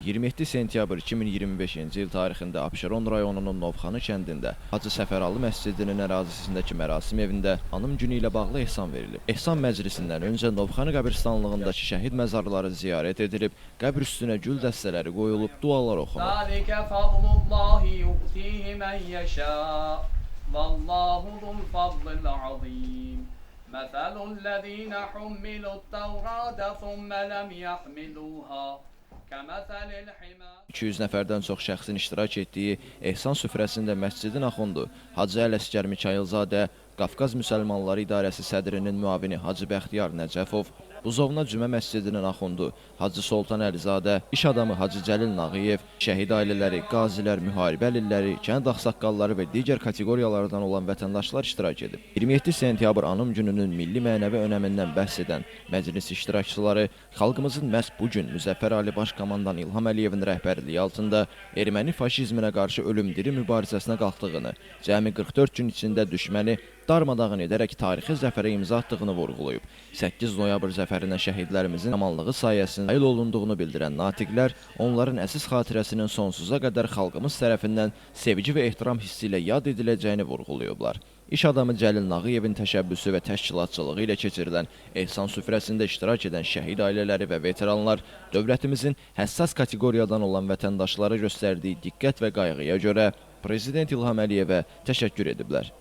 27 sentyabr 2025-ci il tarixində Abşeron rayonunun Novxanı kəndində Hacı Səfəralı məscidinin ərazisindəki mərasim evində anım günü ilə bağlı ehsan verilib. Ehsan məclisindən öncə Novxanı qəbirstanlığındakı şəhid məzarları ziyarət edilib, qəbr üstünə gül dəstələri qoyulub, dualar oxunub. ذلك فضل الله يؤتيه من يشاء والله ذو الفضل العظيم. مثل الذين حملوا التوراة ثم لم يحملوها كمثل الحمار 200 nəfərdən çox şəxsin iştirak etdiyi ehsan süfrəsində məscidin axundu Hacı Ələsgər Mikayılzadə, Qafqaz Müsəlmanları İdarəsi sədrinin müavini Hacı Bəxtiyar Nəcəfov, Buzovna Cümə məscidinin axundu Hacı Soltan Əlizadə, iş adamı Hacı Cəlil Nağıyev, şəhid ailələri, qazilər, müharibə əlilləri, kənd ağsaqqalları və digər kateqoriyalardan olan vətəndaşlar iştirak edib. 27 sentyabr anım gününün milli mənəvi önəmindən bəhs edən məclis iştirakçıları xalqımızın məhz bu gün Müzəffər Ali Baş Komandan İlham Əliyevin rəhbərliyi altında erməni faşizminə qarşı ölüm-diri mübarizəsinə qalxdığını, cəmi 44 gün içində düşməni darmadağın edərək tarixi zəfərə imza atdığını vurğulayıb. 8 noyabr zəfərinə şəhidlərimizin amanlığı sayəsində nail olunduğunu bildirən natiqlər onların əziz xatirəsinin sonsuza qədər xalqımız tərəfindən sevgi və ehtiram hissi ilə yad ediləcəyini vurğulayıblar. İş adamı Cəlil Nağıyevin təşəbbüsü və təşkilatçılığı ilə keçirilən ehsan süfrəsində iştirak edən şəhid ailələri və veteranlar dövlətimizin həssas kateqoriyadan olan vətəndaşlara göstərdiyi diqqət və qayğıya görə Prezident İlham Əliyevə təşəkkür ediblər.